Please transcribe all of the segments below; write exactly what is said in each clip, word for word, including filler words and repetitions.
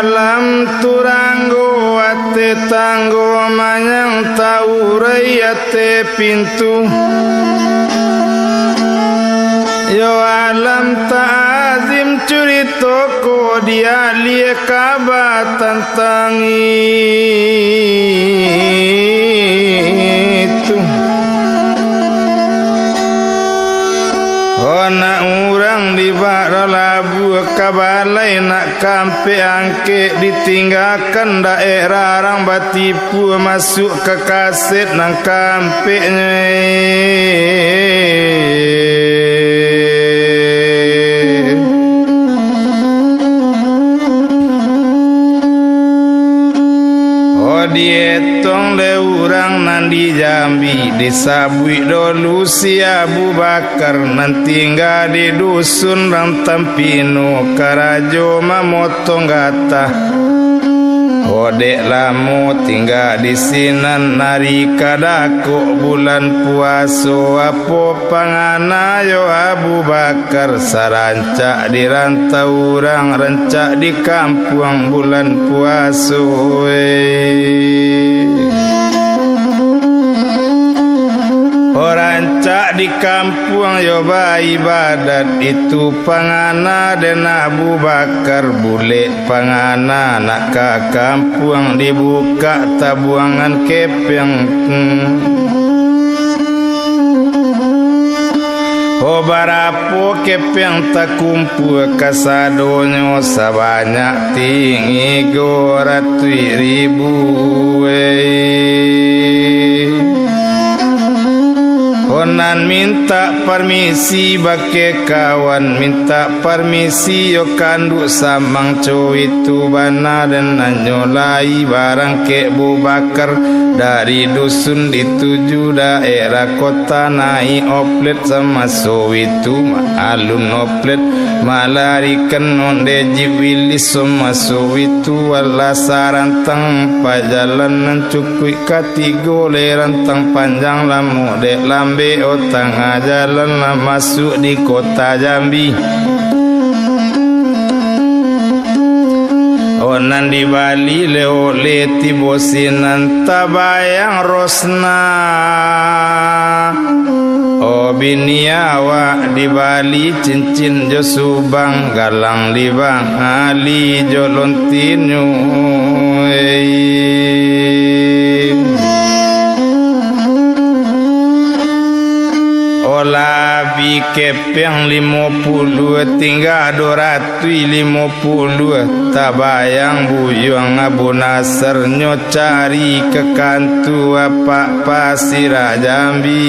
Alam turanggo ateh tanggo, manyang taurai ateh pintu. Yo alam ta'zim curito ko dialiah kaba tantang itu. Oh, nak urang di bak labuah ka balai, nak kampek angkek ditinggakan, daerah rang batipu masuak ka kaset nan kampeknyo. Oh, dietong dek urang nan di Jambi, disabuik dolu si Abu Bakar, nan tingga di dusun Rantang Pino, karajo mamotong gatah. Oh, dek lamo tingga di sinan, ari ka dakok bulan puaso, apo pangana yo Abu Bakar, sarancak di rantau urang, rancak di kampuang bulan puaso, eh. Oh, rancak di kampuang yo baibadat, itu pangana den Abu Bakar, bulek pangana nak ka kampuang, dibukak tabuangan kepeng. Oh, barapo kepeng takumpua, kasadonyo sabanyak tigo ratuih ribu, eh. Oh, nan mintak parmisi bakeh kawan, mintak parmisi yo kanduak samang, co itu bana den anyo lai barangkek Abu Bakar, dari dusun dituju daerah kota, naik oplet samaso itu, ma-alun oplet malarikan onde jip wilis samaso itu, alah sarantang pajalanan cukuik katigo leh rantang panjang, lamo dek lambek, oh, tangah jalan lah masuak di kota Jambi. Oh, nan dibali leh oleh tibo sinan, tabayang Rosna. Oh, bini awak dibali cincin jo subang, galang dibali jo lontinyo, eh. Oh, labi kepeng limo puluah, tingga duo ratuih limo puluah, tabayang buyuang Abu Nasar nyo cari ka kantua Apak Pasir Jambi.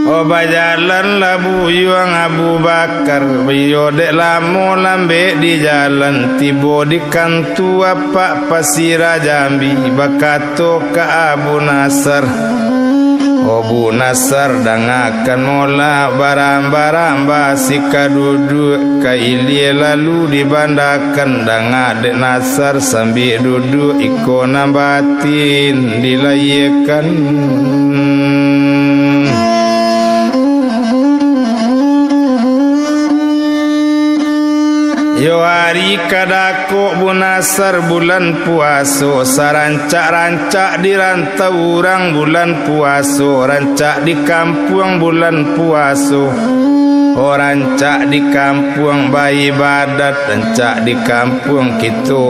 Oh, bajalanlah buyuang Abu Bakar, iyo dek lamo lambek di jalan, tibo di kantua Apak Pasir Jambi, bakato ka Abu Nasar, "Oh, Abu Nasar, dangakan molah, barambah-rambah sika duduak, ka ilia lalu dibandakan, danga dek Nasar sambil duduak, iko nan batin dilahiakan." Yo ari ka dakok Abu Nasar bulan puaso, sarancak-rancak di rantau urang bulan puaso, rancak di kampuang bulan puaso. Oh, rancak di kampuang baibadat, rancak di kampuang kito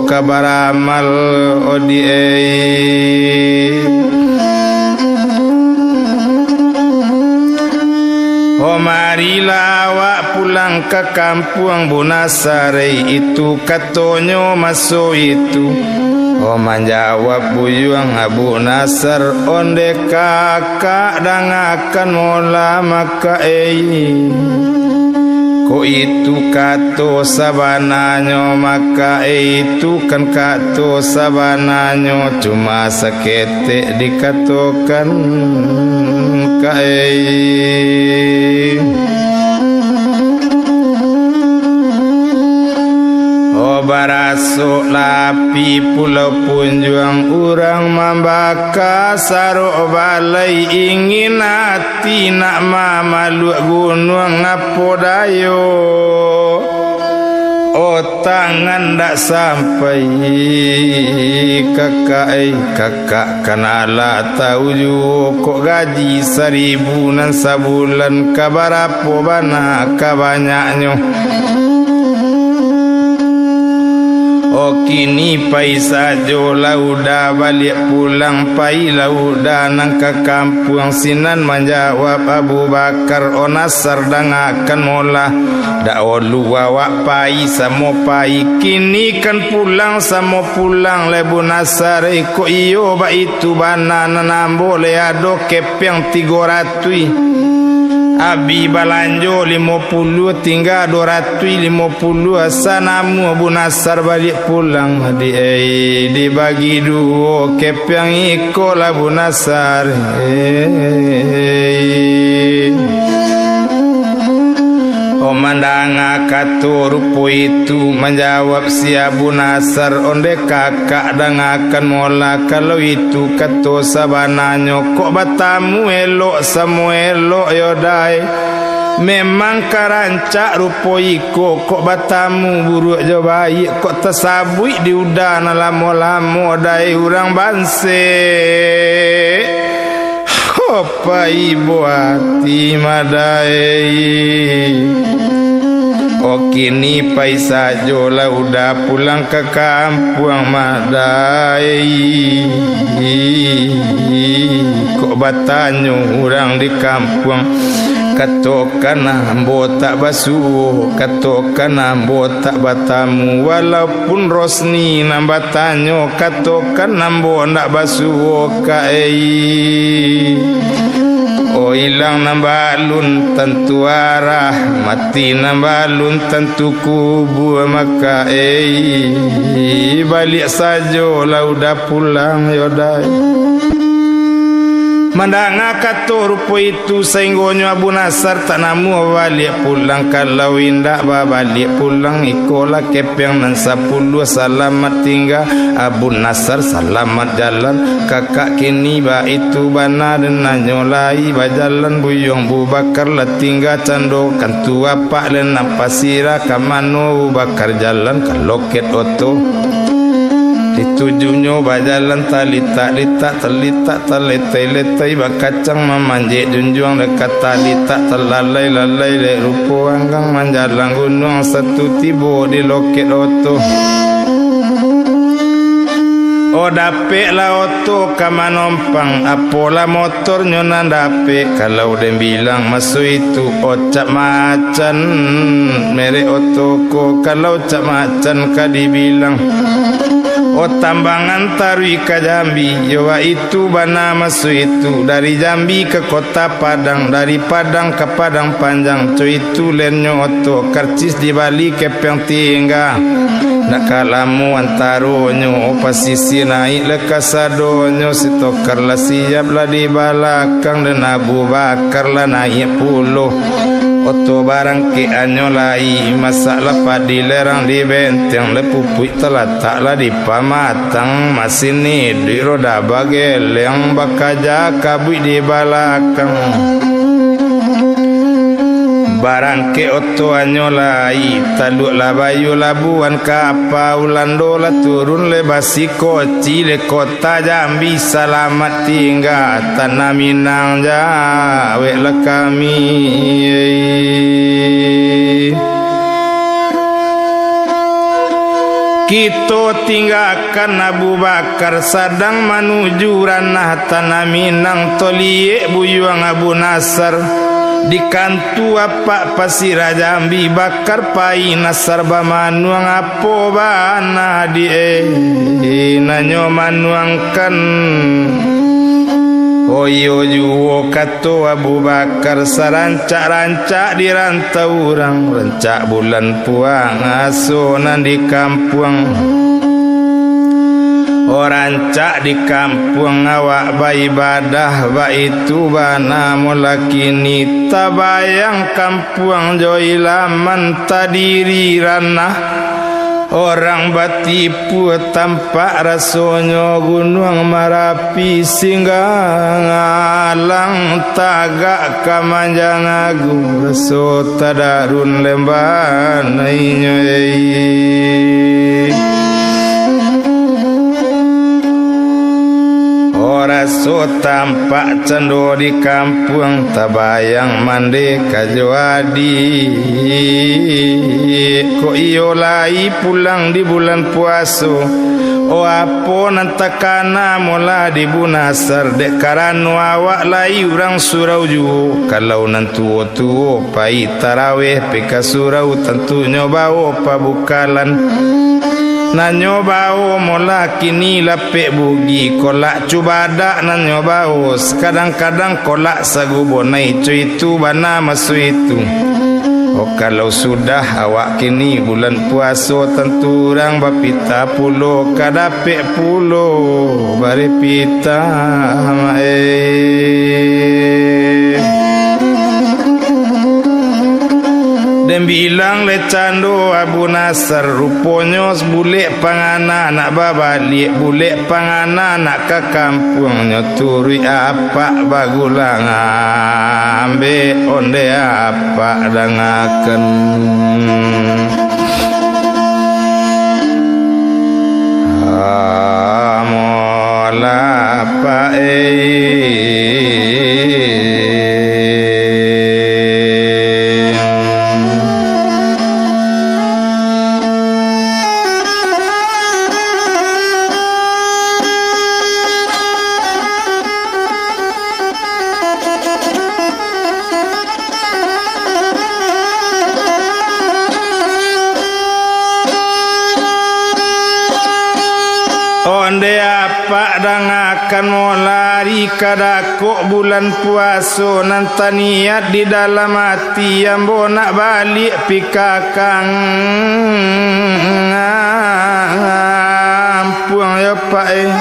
ka baramal, odi ei. Oh, marilah awak pulang ka kampuang Abu Nasar, itu katonyo maso itu. Oh, manjawab buyuang Abu Nasar, "Onde kakak dangakan molah maka ei. Kok itu kato sabananyo maka ei, itu kan kato sabananyo, cuma saketek dikatokan ka ei." Oh, baras Sok lapih Pulau Punjuang, urang mambaka sarok balai, ingin ati nak mamaluak gunuang, apo dayo, o tangan dak sampai, kakak ai, kakak kan alah tau juo, kok gaji saribu nan sabulan, ka barapo bana ka banyaknyo. O kini pai sajo lah Uda, baliak pulang pai lah Uda nan ka kampuang, sinan manjawab Abu Bakar, o Nasar, dangakan molah, dak olu awak pai samo pai, kini kan pulang samo pulang lai Abu Nasar, kok iyo baitu bana nan ambo lai ado kepeang tigo ratuih. Abih balanjo limo puluah, tingga duo ratuih limo puluah, asa namuah Abu Nasar baliak pulang. Di ei, dibagi duo, kepeang iko lah Abu Nasar. Ei. O mandanga kato rupo itu, manjawab si Abu Nasar, ondeh kakak, dangakan molah, kalau itu kato sabananyo, kok batamu elok samo elok yo dai. Memang ka rancak rupo iko, kok batamu buruak jo baiak, kok tasabuik di Uda nan lamo-lamo dai urang bansek. Ho pai buati madai. O kini pai sajo lah Uda pulang ka kampuang madai. Kok batanyo urang di kampuang, katokan ambo tak basuo, katokan ambo tak batamu, walaupun Rosni nan batanyo, katokan ambo ndak basuo ka ei. O ilang nan balun tantu arah, mati nan balun tantu kubua, maka ei, baliak sajo lah Uda pulang yo dai. Mandanga kato rupo itu, sainggonyo Abu Nasar tak namuah baliak pulang. Kalau indak babaliak pulang, ikolah kepeang nan sapuluah, salamat tingga Abu Nasar, salamat jalan. Kakak kini baitu bana, den nanyo lai bajalan, buyuang Abu Bakar lah tingga, cando kan tu apak, lai nan pasirah, ka mano Abu Bakar jalan, ka loket oto. Ditujunyo bajalan talitak-litak, talitak taletai-letai, bakacang mamanjek junjuang, dek ka talitak talalai-lalai, dek rupo anggang manjalang gunuang, satu tibo di loket oto. O dapeklah oto ka manompang, apolah motornyo nan dapek, kalau den bilang maso itu, o cak macan merek oto ko, kalau cak macan ka dibilang. O tambangan taruih ka Jambi, yo baitu bana maso itu, dari Jambi ka Kota Padang, dari Padang ka Padang Panjang, co itu lennyo oto, karcis dibali kepeang tingga. Nak ka lamo antaronyo, pasisia naik lah kasadonyo, si Tokar lah siap lah di balakang, dan Abu Bakar lah naik pulo. Oto barangkek anyo lai, masak lah padi lerang di benteng, lah pupuik talatak lah di pamatang, masin iduik roda bageleng, bakaja kabuik di balakang. Barangkek oto anyo lai, taluak lah bayu Labuan Kapa, Ulando lah turun, lai basikoci lai Kota Jambi, salamat tingga Tanah Minang, jaweklah kami. Kito tinggakan Abu Bakar sadang manuju ranah Tanah Minang, toliek buyuang Abu Nasar di kantu apak Pasir Jambi, Bakar pai Nasar bamanuang, apo bana di eh, nanyo manuangkan. Oyo juo kato Abu Bakar, sarancak-rancak di rantau urang, rancak bulan puaso nan di kampuang. Oh, rancak di kampuang awak baibadah, baitu bana mula kini tabayang kampuang jo ilaman tadiri ranah. Orang batipu tampak rasonyo, Gunuang Marapi singgah alang, tagak ka manjang agung, raso tadarun lembah nainyo, ei. Oh, raso tampak cando di kampuang, tabayang mande ka jo adik. Kok iyo lai pulang di bulan puaso, oh, apo nan takana molah di Bunasar, dek karano awak lai urang surau juo. Kalau nan tuo-tuo pai taraweh pai ka surau, tantunyo bawo pabukalan. Nan nyo bawo molah kini lapek bugi, kolak cubadak nan nyo bawo, sakadang-kadang kolak sagubo, naico itu bana maso itu. Oh, kalau sudah awak kini bulan puaso, tantu urang bapitah pulo, ka dapek pulo barepitah, mak, eh. Den bilang lai cando Abu Nasar, ruponyo bulek pangana nak babaliak, bulek pangana nak ka kampuang, nyo turuik apak bagulang, ambek onde apak dangakan. Amolah, Pak, eh. Onde apak dangakan, molari ka dakok bulan puaso, nan taniat di dalam ati ambo nak baliak pi ka kampuang yo, Pak, eh.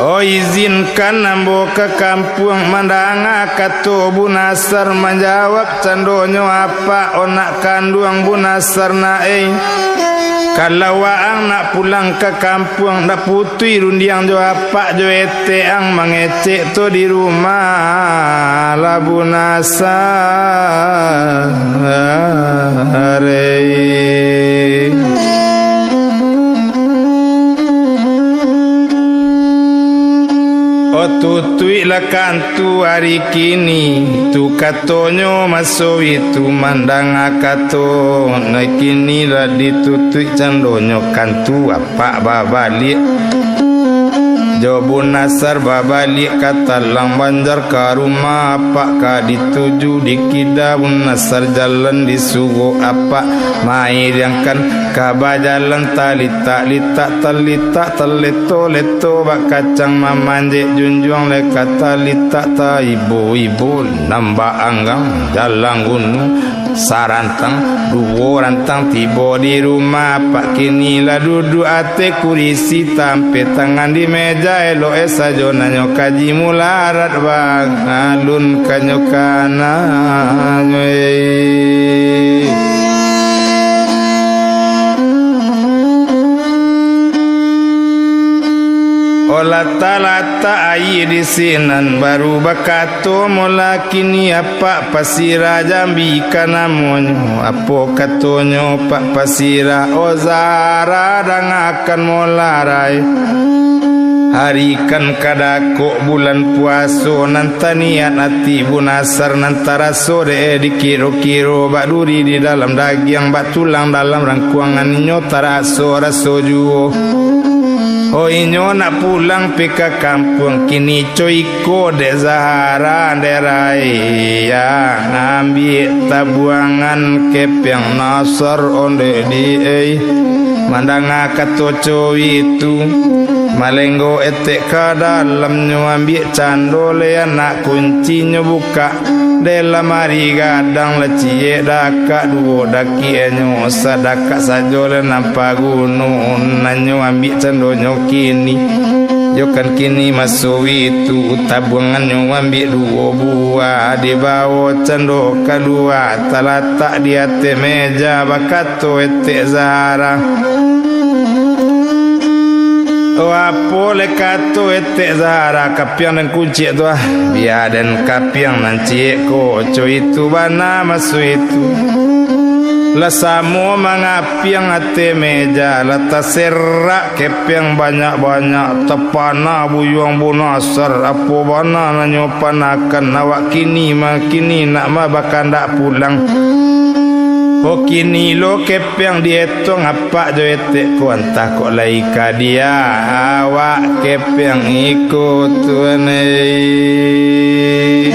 Oh, izinkan ambo ka kampuang mandanga kato Bu Nasar, manjawab candonyo apak, onak kanduang Bu Nasar nak, eh. Kalau waang nak pulang ka kampuang, ndak putuih rundiang jo apak jo etek ang, mangecek tu di rumah lah Bu Nasar, eh. Oh, tutuiklah kantu ari kini, tu katonyo maso itu mandanga kato, nah kini lah ditutuik candonyo kantu apak babaliak. Jo Bu Nasar babaliak ka Talang Banjar, ka rumah apak ka dituju, dikida Bu Nasar jalan disuruah apak mairiangkan. Ka bajalan talitak-litak, talitak taleto-leto, bak kacang mamanjek junjuang, lai ka talitak taibo-ibo, nan baanggang jalan gunuang, sarantang duo rantang, tibo di rumah apak kini lah duduak ateh kurisi, tampek tangan di meja, elok e sajo nanyo kaji mularat, bang alun kanyo kananyo, eh. Oh, latak-latak aia di sinan, baru bakato molah kini apak, Pasirah Jambi ka namonyo. Apo katonyo Pak Pasirah, oh Zahara, dangakan molah rai. Hari kan ka dakok bulan puaso, nan taniat ati Bu Nasar, nan taraso dek e dikiro-kiro, bak duri di dalam dagiang, bak tulang dalam rangkuangan, inyo taraso raso juo. Oh, inyo nak pulang pi ka kampuang, kini co iko dek Zahara, dek rai, ya, ambiak tabuangan kepiang Nasar ondeh di ei. Mandanga kato co itu, malenggo etek ka dalam, nyo ambiak cando lai anak kunci, nyo bukak dek lamari gadang, lah ciek dakak duo dakiaknyo, sadakak sajo lai nan paguno, nan nyo ambiak candonyo kini. Yo kan kini maso itu, tabuangannyo ambiak duo buah, dibawo cando kalua, talatak di ateh meja, bakato etek Zahara. Oh, apo le kato etek Zahara, kapiang nan kuciak tu ah? Bia den kapiang nan ciek ko, co itu bana maso itu. Lah samo mangapiang ateh meja, lah taserak kepiang banyak-banyak, tapana buyuang bunasar, apo bana nan nyo panakan awak kini mah, kini nak mah bakandak pulang. Oh, kini lo kepiang dietong apak jo etek ko, antah kok lai ka dia awak kepiang iko tuan ai.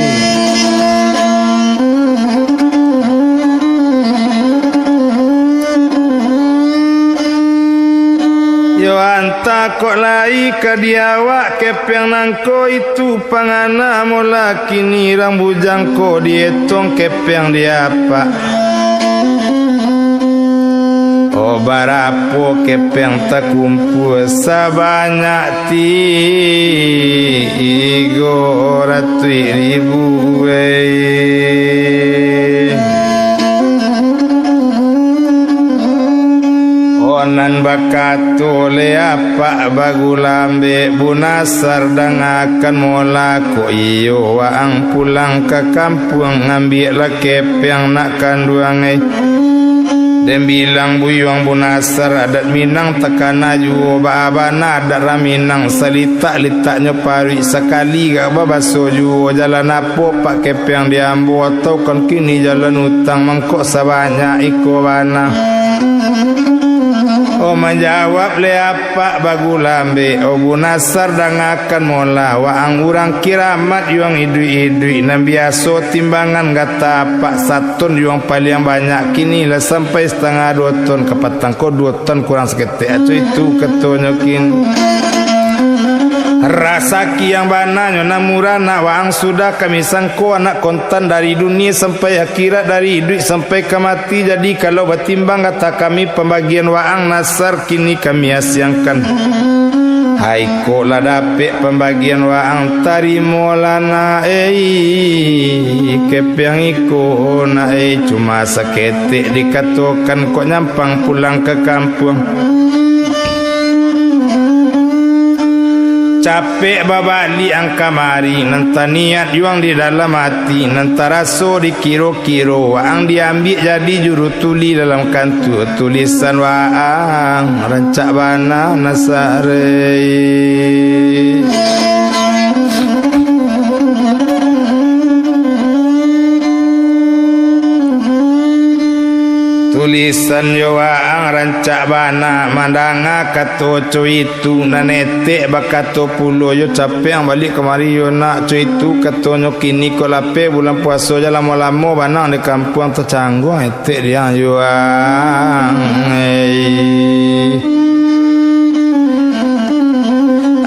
Yo antah kok lai ka di awak kepiang nangko itu pangana mola kini rang bujang ko dietong kepiang di apak. Oh, barapo kepiang takumpua sabanyak tigo ratuih ribu, weh. Oh, nan bakato le apak bagulambek bunasar, dangakan mola ko iyo waang pulang ka kampuang, ambiaklah kepiang nak kanduang ai. Den bilang buyuang bunasar, adat Minang takana juo, baa bana adat rang Minang, salitak-litaknyo paruik, sakali gak babaso juo, jalan apo pak kepiang di ambo, atau kan kini jalan utang mangkok sabanyak iko bana. Oh, manjawab le apak bagulambek, oh, bunasar dangakan mola, waang urang kiramat yuang iduik-iduik, nan biaso timbangan gata apak saton yuang paliang banyak, kini lah sampai satangah duo ton, kapatang ko duo ton kurang saketek, aco itu katonyo kini. Rasaki yang bananyo nan murah nak waang sudah kami sangko anak kontan dari dunia sampai akhirat, dari iduik sampai ka mati. Jadi kalau batimbang kata kami pambagian waang nasar kini kami asiangkan. Hai kok lah dapek pambagian waang, tarimolah nak ei, kepiang iko nak ei, cuma saketek dikatokan kok nyampang pulang ka kampuang. Capek babaliak ang kamari, nan taniat yuang di dalam ati, nan taraso dikiro-kiro, waang diambiak jadi juru tuli dalam kantua tulisan waang, rancak bana nasar ei. Tulisan yo waang rancak bana mandanga kato co itu, nan etek bakato pulo yo, capek ang baliak kamari yo nak, co itu katonyo kini ko lapeh bulan puaso, jan lamo-lamo bana di kampuang, tacangguang etek diang yo ang ei.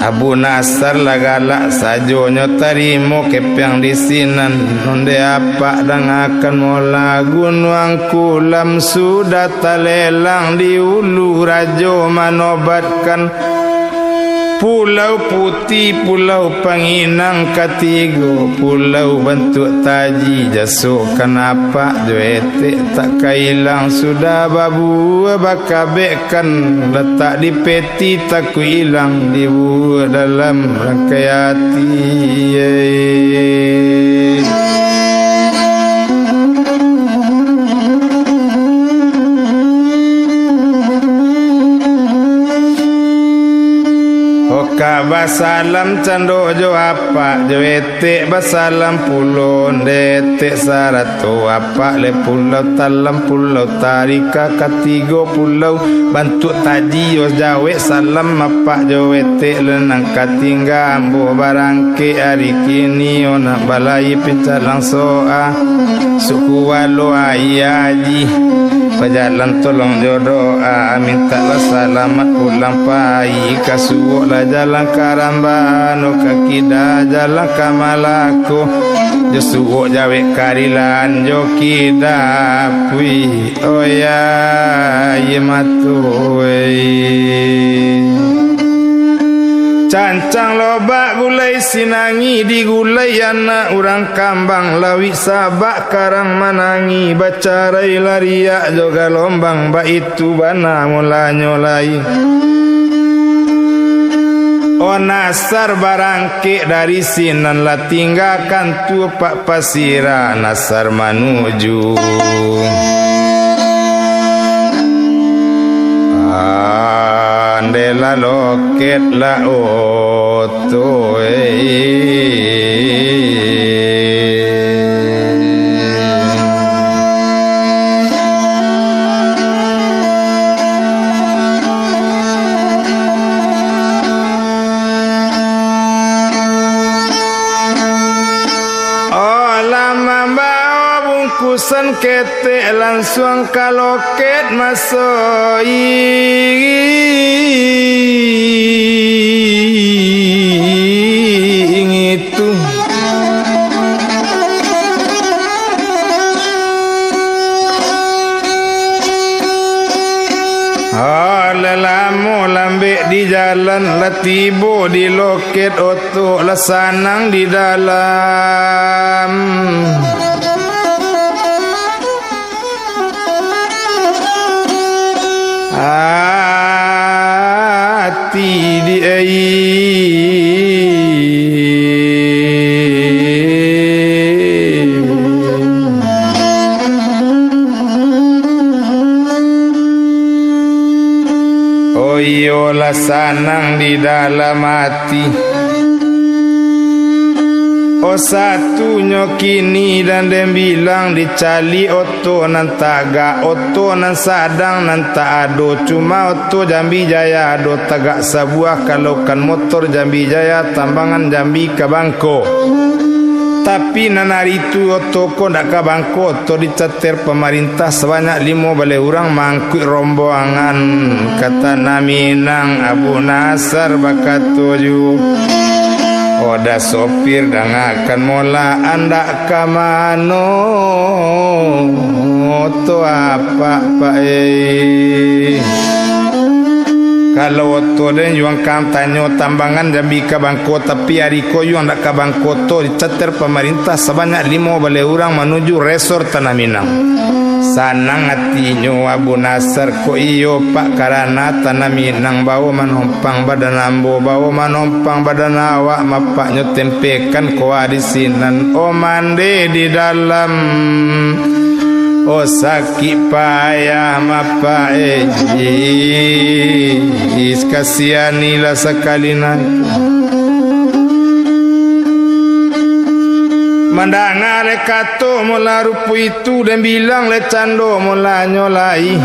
Abu Nasar lah galak sajonyo tarimo kepiang di sinan. Onde apak dangakan mola, gunuang kulam sudah talelang, di ulu rajo manobatkan. Pulau Putih, Pulau Panginang katigo, pulau bantuak taji, jaso kan apak jo etek tak ka ilang, sudah babuah bakabek kan, latak di peti takuik ilang, dibuek dalam rangkai ati. Oka basalam cando jo apak jo etek, basalam pulo nde etek sarato apak, le pulau talam pulau tarika katigo pulau. Bantuak taji yo jawek salam apak jo etek, le nan ka tingga ambo barangkek ari kini yo nak balayi pincalang soa. Suku walo aia aji, bajalan tolong jo doa, mintaklah salamat pulang pai, ka suok lah jalan ka Rambano, ka kida jalan ka Malako, jo suok jawek ka Rilaan jo kida pui. Oyai mato, oi. Cancang lobak gulai sinangi, digulai anak urang kambang, lawik sabak karang manangi, bacarai lariak jo galombang, baitu bana mulanyo lai. Oh Nasar barangkek dari sinan, lah tinggakan tu pak pasira, Nasar manuju. Andai lah loket lah oto, eh. Oh, lah mambao bungkusan ketek, lansuang ka loket maso ingitu. Ah, lah lamo lambek di jalan, lah tibo di loket oto, lah sanang di dalam. Ati di ai. Oh iyolah, sanang di dalam ati. Oh, satunyo kini dan den bilang dicaliak oto nan tagak, oto nan sadang nan tak ado, cuma oto Jambi Jaya ado tagak sabuah, kalokan motor Jambi Jaya tambangan Jambi ka bangko. Tapi nan ari tu oto ko ndak ka bangko, oto dicater pamarintah sabanyak limo baleh urang mangkuik rombongan ka Tanah Minang. Abu Nasar bakato juo, "Oda sopir, dangakan molah, andak ka mano oto apak, Pak, eh?" Kalau oto den yuang ka tanyo tambangan Jambi ka bangko, tapi ari ko yuang ndak ka bangko, oto dicater pamarintah sabanyak limo baleh urang manuju resor Tanah Minang. Sanang atinyo Abu Nasar, "Kok iyo, Pak, karana Tanah Minang bao manompang badan ambo, bao manompang badan awak, mapaknyo tempekan ko di sinan, oh, mande di dalam." Oh, sakik payah, mapak, eh, is, kasianilah sakali nan. Mandanga le kato molah rupo itu, den bilang le cando molanyo lai.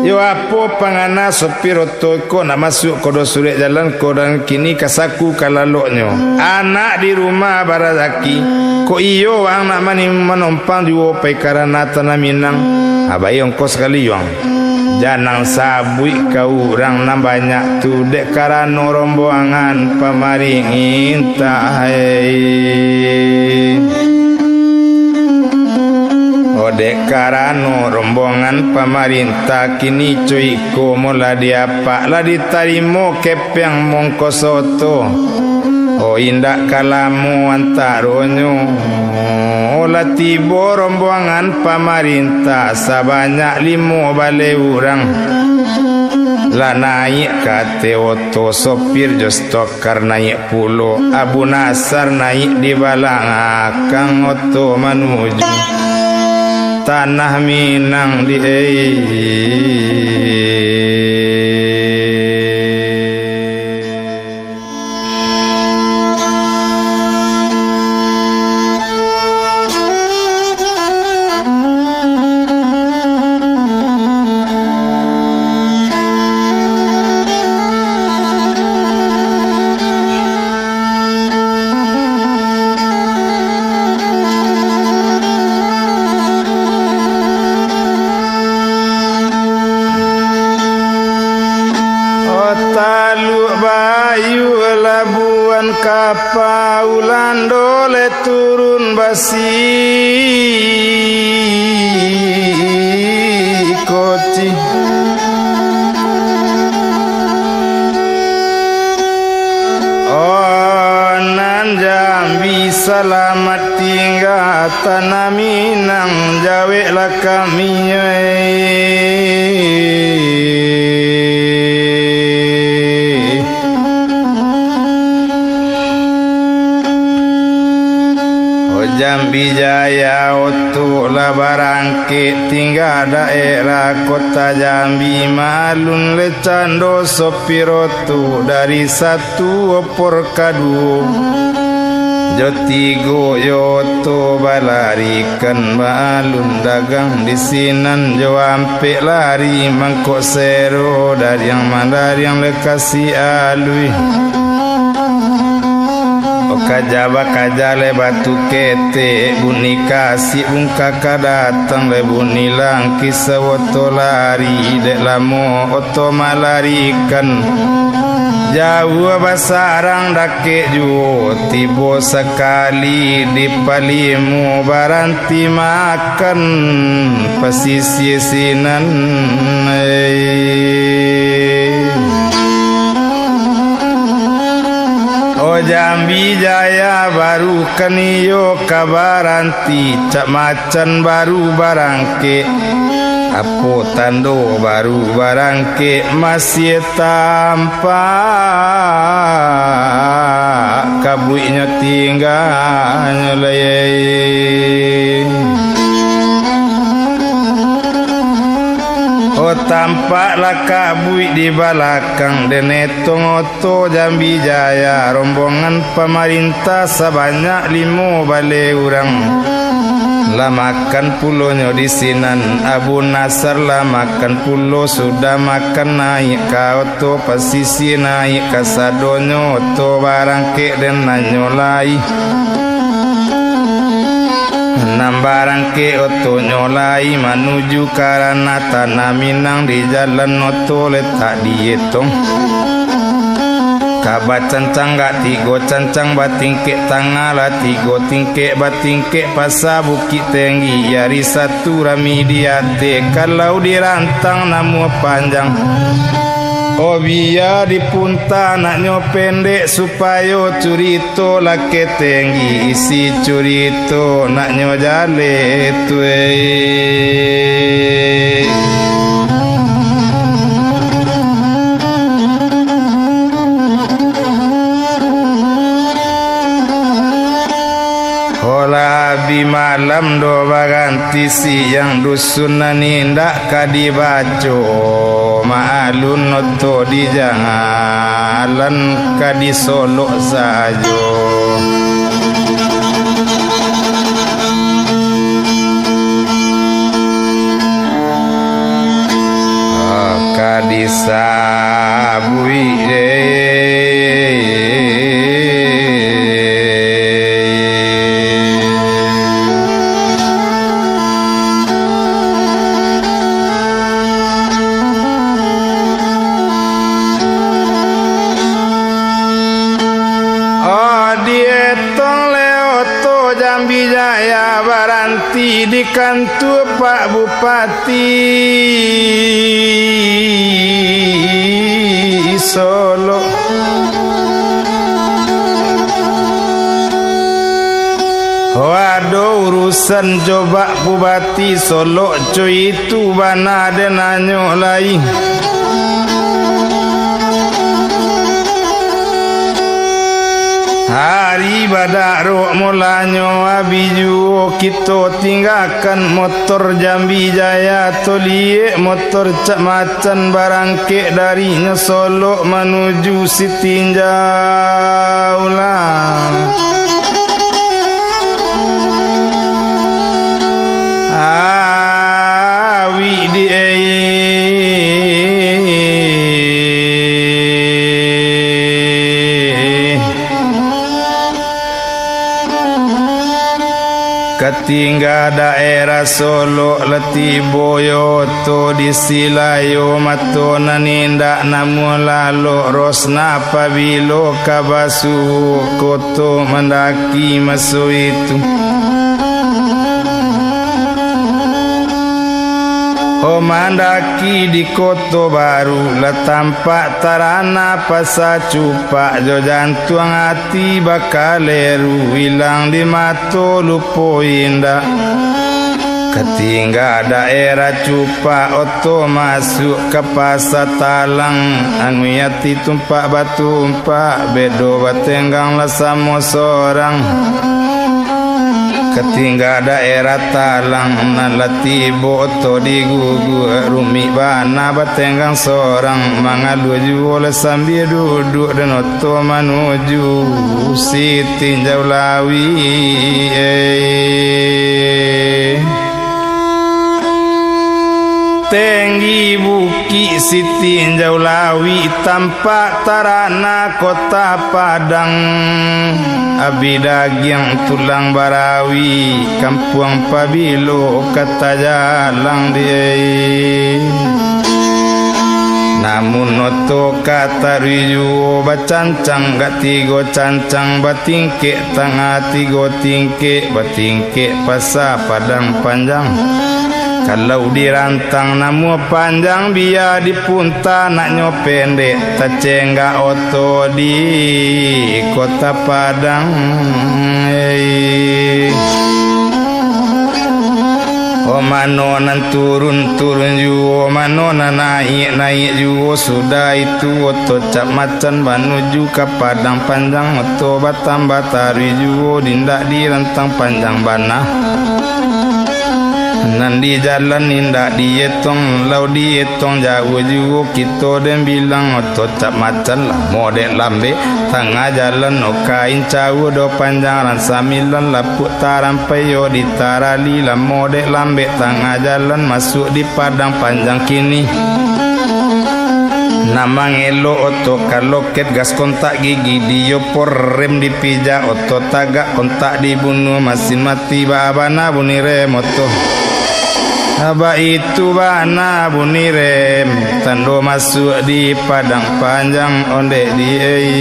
Yo, apo pangana sopir oto ko nak masuak ko do surek jalan ko, dan kini ka saku ka laloknyo. Anak di rumah barazaki, kok iyo waang nak mani-, manompang juo pai karana Tanah Minang. Abai ongkos sakali yuang. Janang sabuik ka urang nan banyak tu, dek karano rombongan pamarintah, eh. Oh, dek karano rombongan pamarintah, kini co iko molah diapak, lah ditarimo kepeng mongko soto. Oh, indak ka lamo antaronyo, lah tibo rombongan pamarintah sabanyak limo baleh urang. Lah naiak ka ateh oto, sopir jo stok kar naiak pulo, Abu Nasar naiak di balakang oto manuju Tanah Minang di, eh. Oh, Taluk Bayu, Labuan Kapau, Lando le turun basi kocik. Salamat tingga Tanah Minang, jaweklah kami, eh. Oh Jambi Jaya, oto lah barangkek, tingga daerah kota Jambi, maalun le cando sopir oto dari satu opor kaduo. Jo tigo yo oto balarikan, maalun dagang di sinan, jo ampek lari mangkok sero, dariang mandariang le kasi aluih. Oh kaja bakaja le batu ketek, bunyi kasik bungka ka datang, le bunyi langkih saoto lari, dek lamo oto malarikan. Jauah basarang dakek juo, tibo sakali di Palimo, baranti makan pasisia sinan, eh. Oh Jambi Jaya, baru kan iyo ka baranti, cak macan baru barangkek. Apo tando baru barangkek, masiah tampak kabuiknyo tingganyo lai. Oh, tampaklah kabuik di balakang, den etong oto Jambi Jaya, rombongan pamarintah sabanyak limo baleh urang. Lah makan pulonyo di sinan, Abu Nasar lah makan pulo, sudah makan naiak ka oto pasisia, naiak kasadonyo oto barangkek, den nanyo lai. Nan barangkek otonyo lai manuju ka ranah Tanah Minang, di jalan oto letak di etong. Ka bacancang gak tigo cancang, batingkek tangah lah tigo tingkek, batingkek pasa Bukik Tinggi, ari Satu Rami di ateh. Kalau dirantang namuah panjang, oh, bia dipunta naknyo pendek, supayo curito lakeh tenggi, isi curito naknyo jaleh tu, eh. Olah bi malam doh baganti siang, dusun nan indak ka dibaco, maalun oto di jangalan ka disolok sajo. Ka disabuik, eh. Oh, dietong le oto Jambi Jaya, baranti di kantua Pak Bupati Solok. Oh, ado urusan jo Pak Bupati Solok, co itu bana den nanyo lai. Ari badak rok mulanyo, abih juo kito tinggakan motor Jambi Jaya, toliek motor cak macan barangkek dari nyo Solok manuju Sitinjau lah. Awik di, eh. Katingga daerah Solok, lah tibo yo oto di Silayo, mato nan indak namuah lalok, Rosna pabilo ka basuo, koto mandaki maso itu. Oh, mandaki di Koto Baru, lah tampak tarana Pasa Cupak, jo jantuang ati bakaleru, ilang di mato lupo indak. Katingga daerah Cupak, oto masuak ka Pasa Talang, anui ati tumpak batumpak, bedo batenggang lah samo sorang. Katingga daerah Talang, nan lah tibo oto diguguak, rumik bana batenggang sorang, mangaluah juo lah sambia duduak, dan oto manuju Sitinjau Lawi. Tenggi Bukik Sitinjau Lawi, tampak tarana Kota Padang, abih dagiang tulang barawi, kampuang pabilo ka tajalang di. Namun oto ka taruih juo, bacancang gak tigo cancang, batingkek tangah tigo tingkek, batingkek Pasa Padang Panjang. Kalau dirantang namuah panjang, bia dipunta naknyo pendek, tacenggak oto di Kota Padang. Oh, mano nan turun, turun juo, mano nan naiak, naiak juo, sudah itu oto cap macan manuju ka Padang Panjang, oto batambah taruih juo, indak dirantang panjang bana. Nan di jalan indak dietong, lau dietong jauah juo, kito den bilang oto cap macan, lamo dek lambek, tangah jalan oka incaua, do panjang ran sambilan, lapuak tarampai yo di tarali, lamo dek lambek, tangah jalan masuak di Padang Panjang kini. Nan mangelok oto ka loket, gas kontak gigi di yopo, rem dipijak oto tagak, kontak dibunuah, masin mati, baa bana bunyi rem oto. Baitu bana bunyi rem, tando masuak di Padang Panjang, ondeh di ei.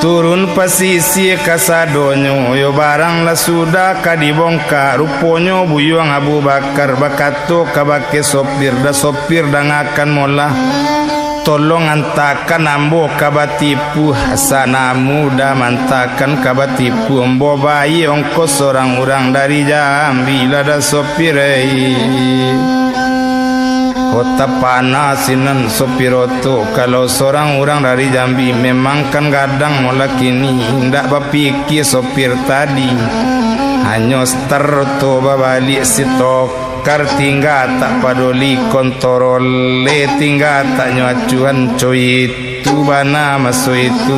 Turun pasisia kasadonyo, yo barang lah sudah ka dibongkar. Ruponyo Buyuang Abu Bakar bakato kabake sopir, "Dah sopir, dangakan molah. Tolong antakan ambo ka Batipuah. Asa namuah dah mantakan ka Batipuah. Ambo bayia ongkos sorang urang dari Jambi lah, dah sopir ei." Kota panas sinan sopir oto, kalau sorang urang dari Jambi, memang kan gadang molah kini, indak bapikia sopir tadi. Hanyo star oto babaliak, si tokar tingga tak padoli, kontrole tingga tak nyo acuahan, coit. Tu bana maso itu.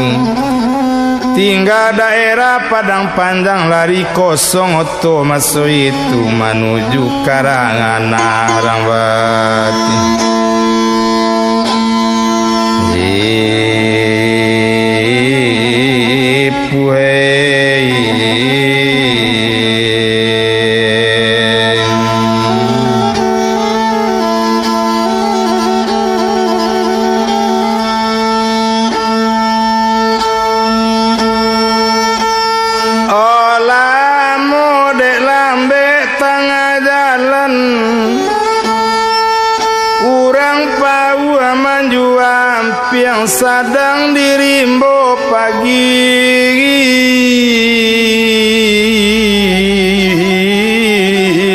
Tingga daerah Padang Panjang, lari kosong oto maso itu, manuju Karangan Arang Bati. Ipuhei. Oh, lamo dek lambek tangah jalan, urang pauah manjua ampiang, sadang di rimbo pagi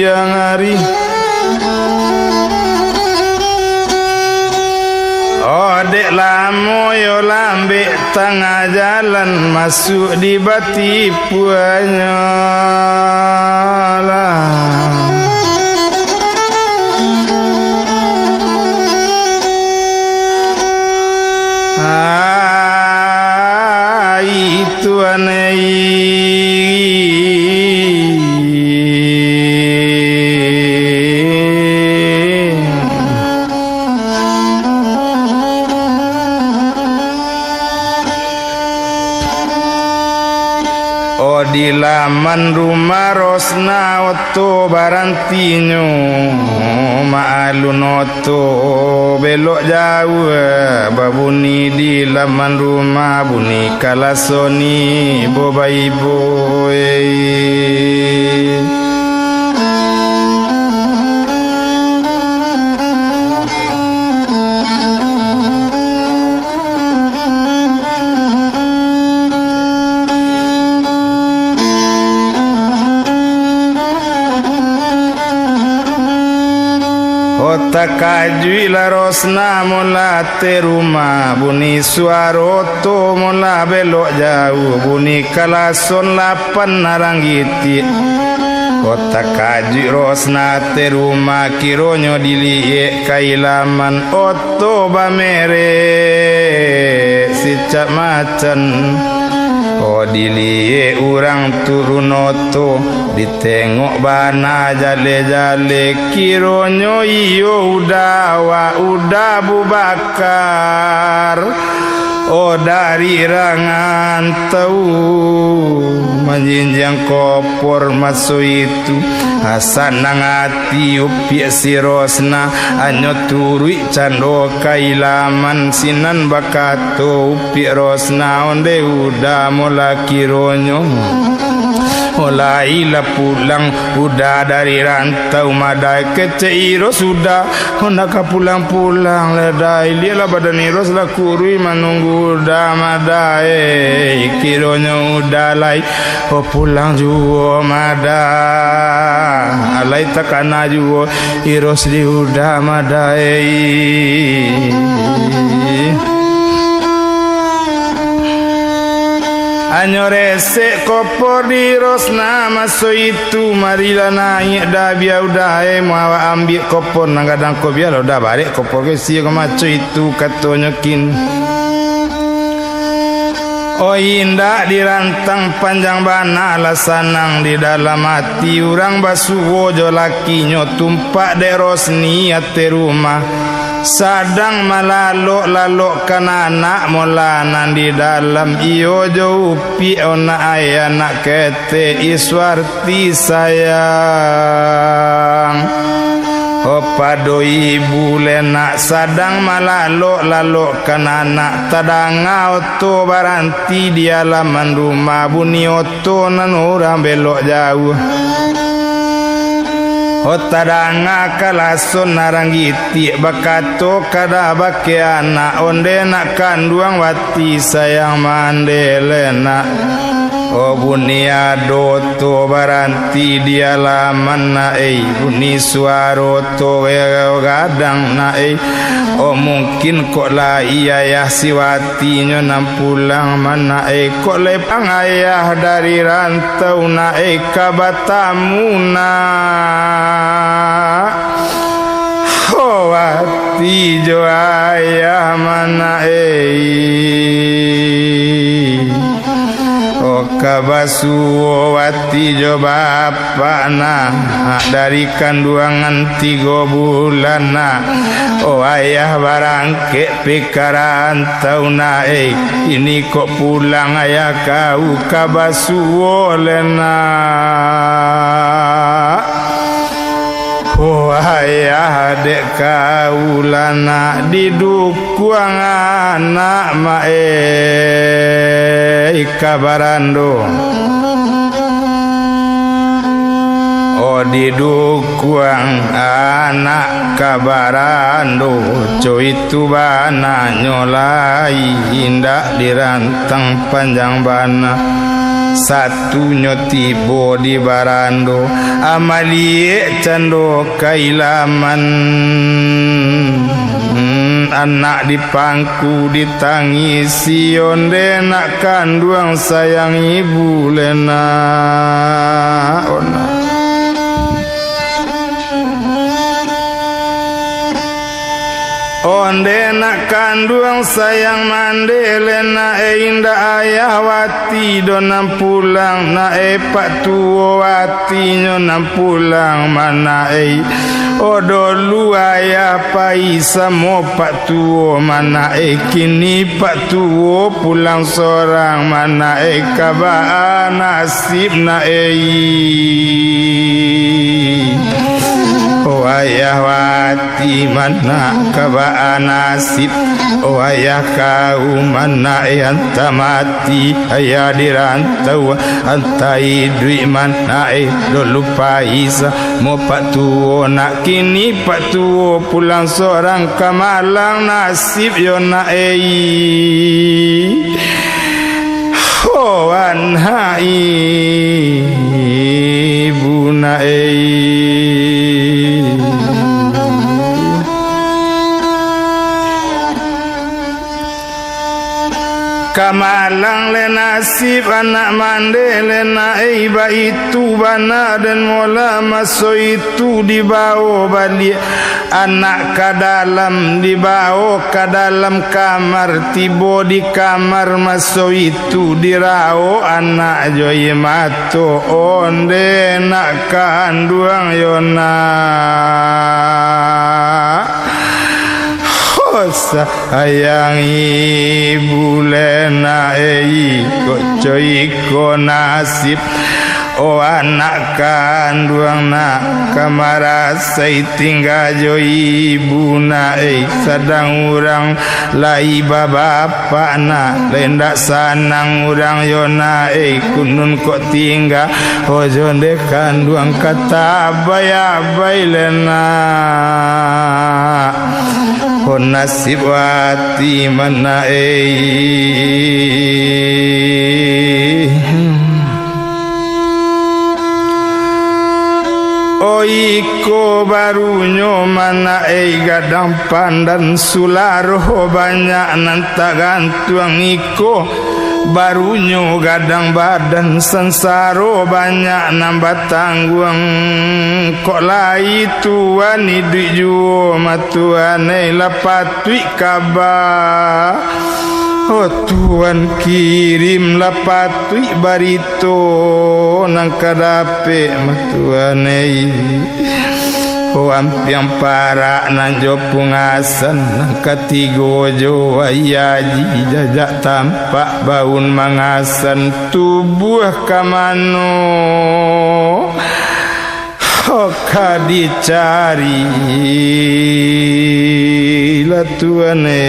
yang ari. Oh, dek lamo yo lambek tangah jalan, masuak di Batipuahnyo lah. Ai, Tuhan ai. Oh, Di laman rumah Rosna oto barantinyo, maalun oto belok jauah, babunyi di laman rumah, bunyi kalasoni bobaibo. Oh, takajuiklah Rosna molah ateh rumah, bunyi suaro oto molah belok jauah, bunyi kalason lapan arang gitiak. Oh, takajuik Rosna ateh rumah, kironyo diliek ka ilaman, oto bamerek sicak macan. Oh, diliek urang turun oto, ditengok bana jaleh-jaleh, kironyo iyo uda awak, uda Abu Bakar. Oh, dari rantau manjinjiang kopor maso itu, sanang ati upiak si Rosna, anyo turuik cando ka ilaman sinan bakato upiak Rosna, onde uda molah kironyo. Molah ilah pulang uda dari rantau, madai kecek Iros uda, oh, ndak ka pulang-pulang lai, dai. Lieklah badan Iros lah kuruih manunggu uda, madai. Kironyo uda lai, oh, pulang juo, madai. Alai takana juo Iros di uda, madai. Anyo resek kopor di Rosna maso itu, marilah naiak dah, bia uda e, mau awak ambiak kopor nan gadang ko, bialah uda barek kopor ko isi ko, maco itu katonyo kin. Oh, indak dirantang panjang bana lah sanang di dalam ati urang basuo jo lakinyo, tumpak dek Rosni ateh rumah. Sadang malalok-lalokkan anak molah nan di dalam, iyo jo upiak, oh nak ai, anak ketek Iswar ti sayang. Oh, pado ibu lenak sadang malalok-lalokkan anak, tadanga oto baranti di alaman rumah, bunyi oto nan urang belok jauah. Oh, tadanga kalason arang gitiak, bakato kada bakeh anak, onde nak kanduang wati sayang, mande lenak. Oh, bunyi ado oto baranti di alaman nak ei, bunyi suaro oto gadang nak ei. Oh, mungkin kok lai ayah si watinyo nan pulang ma nak ei, kok lai pang ayah dari rantau nak ei ka batamu nak. Oh, wati jo ayah ma nak ei. Oh, ka basuo wati jo bapak nak, dari kanduangan tigo bulan nak. Oh, ayah barangkek pi ka rantau nak ei, kini kok pulang ayah kau ka basuo lenak. Oh, ayah dek kau lah nak didukuang anak ma ei ka barando. Oh, didukuang anak ka barando, co itu bananyo lai indak dirantang panjang bana. Satunyo tibo di barando, amaliek cando kailaman. Anak dipangku ditangisi, onde nak kanduang sayang ibu lenak. Oh, nak. Onde nak kanduang sayang, mande lenak ei, indak ayah wati doh nan pulang nak ei, pak tuo watinyo nan pulang ma nak ei. Dolu ayah pai samo pak tuo, manae kini pak tuo pulang sorang, manae ka baa nasib nae. O ayah wati, manak ka baa nasib, o ayah kau, manae antah mati, ayah di rantau, antah iduik, manae dolu pai samo pak tuo, nak kini pak tuo pulang sorang, ka malang nasib yo nae. Ho anak ibu nae. Ka malang le nasib anak mandeh le nae, baitu bana den mola maso itu dibao baliak anak ka dalam, dibao ka dalam kamar, tibo di kamar maso itu diraok anak jo aia mato, onde nak kanduang yo nak. Ho sayang ibu le nae, iko co iko nasib. O anak kanduang nak ka marasai tingga jo ibu nae, sadang urang lai babapak nak, lai ndak sanang urang yo nae, kunun kok tingga, ho jo nde kanduang ka tabai-abai le nak. Ho nasib wati manae. O iko barunyo manae gadang pandan, sularoh banyak nan tagantuang, iko barunyo gadang badan sansaro banyak nan batangguang. Kok lai tuan iduik juo mah tuan e, lah patuik kaba. O tuan kirim lah patuik barito nan ka dapek mah tuan e. O ampiang parak nan jo pungasan, nan katigo jo aia aji, jajak tampak baun mangasan, tubuah ka mano ho ka dicari lah tuan e.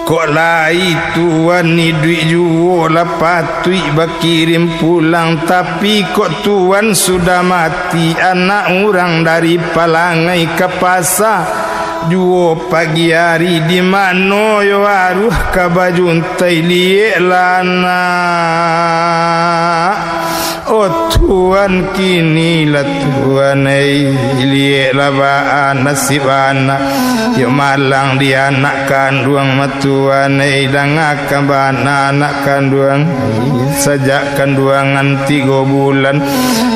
Kok lai tuan iduik juo, lah patuik bakirim pulang, tapi kok tuan sudah mati, anak urang dari Palangai ka pasa, juo pagi ari di mano yo aruah ka bajuntai, lieklah anak. O tuan, kini lah tuan e, lieklah baa nasib anak. Yo malang di anak kanduang mah tuan e, dangakan bana anak kanduang. Sajak kanduangan tigo bulan,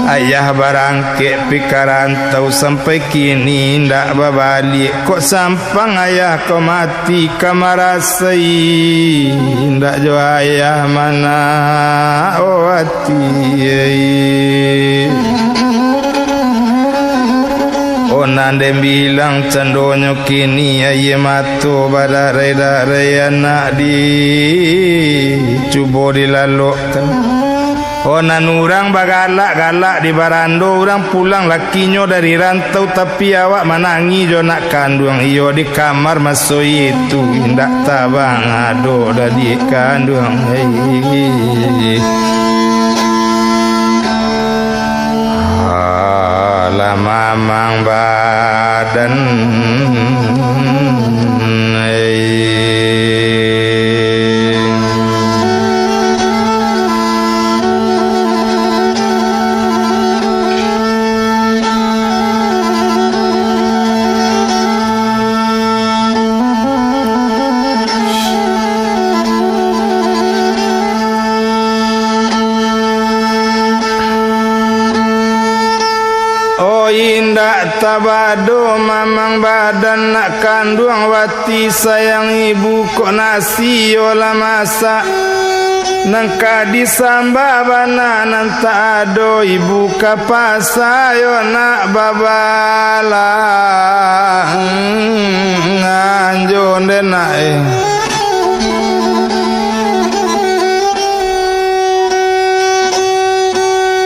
ayah barangkek pi ka rantau, sampai kini indak babaliak. Kok sampang ayah ko mati, ka marasai indak jo ayah, manak o ati e. O nan den bilang candonyo kini, aia mato badarai-darai anak di, cubo dilalokkan. O nan urang bagalak-galak di barando, urang pulang lakinyo dari rantau, tapi awak manangih jo nak kanduang iyo di kamar maso itu, indak tabang ado dadiak kanduang. Hei. Alah mamang badan. O indak tabado mamang badan nak kanduang wati sayang ibu, kok nasi yo lah masak. Nan ka disambah bana nan tak ado, ibu ka pasa yo nak babalang. Anjo nde nak, eh.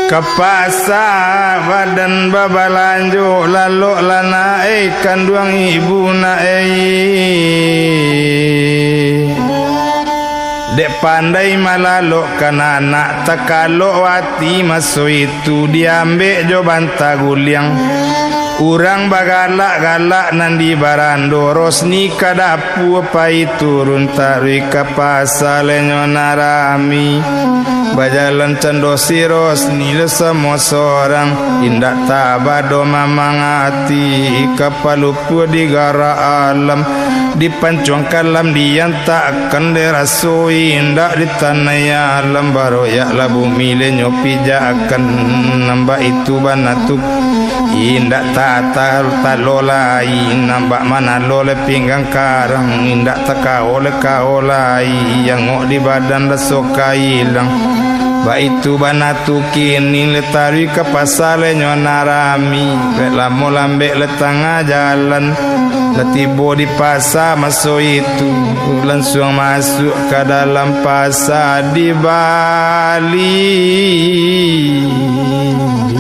Ka pasa badan babalanjo, lalok lah nak, eh, kanduang ibu nak, eh. Dek pandai malalokkan anak, takalok ati maso itu, diambek jo banta guliang. Urang bagalak-galak nan di barando, Rosni ka dapua pai turun, taruih ka pasa lai nyo nan rami. Bajalan cando si Rosni le samo sorang, indak taba doh mamang ati, ka palupuah di gara alam. Dipancuang kalam diantakan, dek raso indak ditanai alam, baroyak lah bumi le nyo pijakan. Nan baitu bana tu, indak tata talo lai, nan bak manalo le pinggang karang, indak takao le kao lai, angok di badan raso ka ilang. Baitu bana tu kini le taruih ka pasa le nyo nan rami, dek lamo lambek le tangah jalan. Lah tibo di pasa maso itu, lansuang masuak ka dalam pasa dibali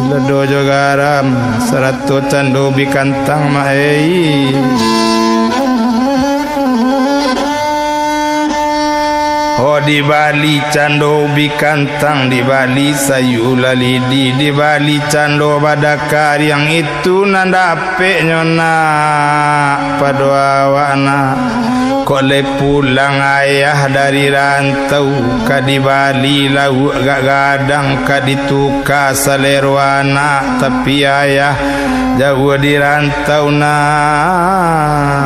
lado jo garam, sarato cando ubi kantang, mak ei. Oh, dibali cando ubi kantang, dibali sayua lalidi, dibali cando bada kariang, itu nan dapeknyo nak pado awak nak. Kok lai pulang ayah dari rantau, ka dibali lauak gak gadang, ka dituka salero anak, tapi ayah jauah di rantau nak.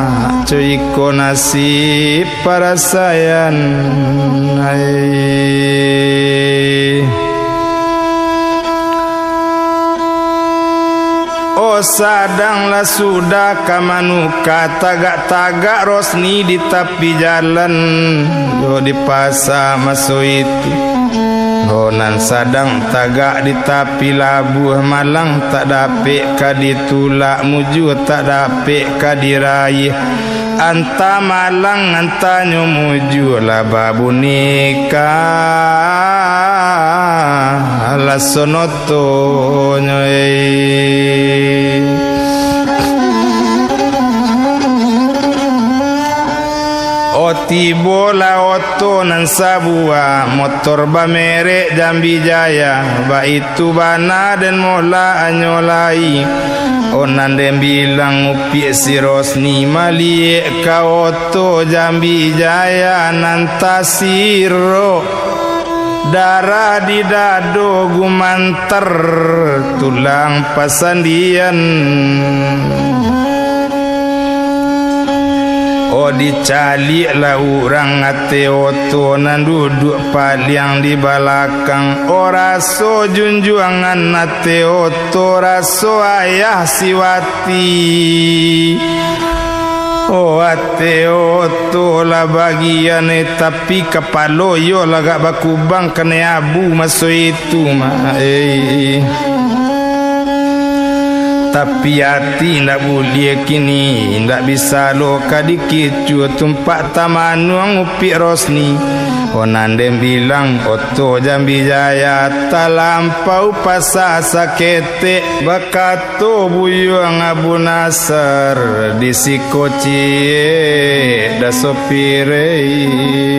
Co iko nasib parasaian ai. Oh, sadang lah sudah ka manuka, tagak-tagak Rosni di tapi jalan, yo di pasa maso itu. Oh, nan sadang tagak di tapi labuah, malang tak dapek ka ditulak, mujua tak dapek ka diraih. Antah malang, antahnyo mujua lah babunyi ka lah sonotonyo, eh. Oh, tibolah oto nan sabuah, motor bamerek Jambi Jaya, baitu bana den molaknyo lai. Oh, nan den bilang upiak si Rosni, maliek ka oto Jambi Jaya nan tasirok, darah di dado gumantar, tulang pasandian. Oh, dicaliaklah urang ateh oto nan duduak paliang di balakang. Oh, raso junjuangan ateh oto, raso ayah siwati. Oh, ateh oto lah bagian, eh, tapi kapalo iyo lah agak bakubang kanai abu maso itu. Tu mah, eh. Tapi ati indak buliah kini, indak bisa lo ka dikicua, tumpak tamanuang upiak Rosni. Oh, nan den bilang oto Jambi Jaya, talampau pasa saketek, bakato buyuang Abu Nasar, di siko ciek daso pirei.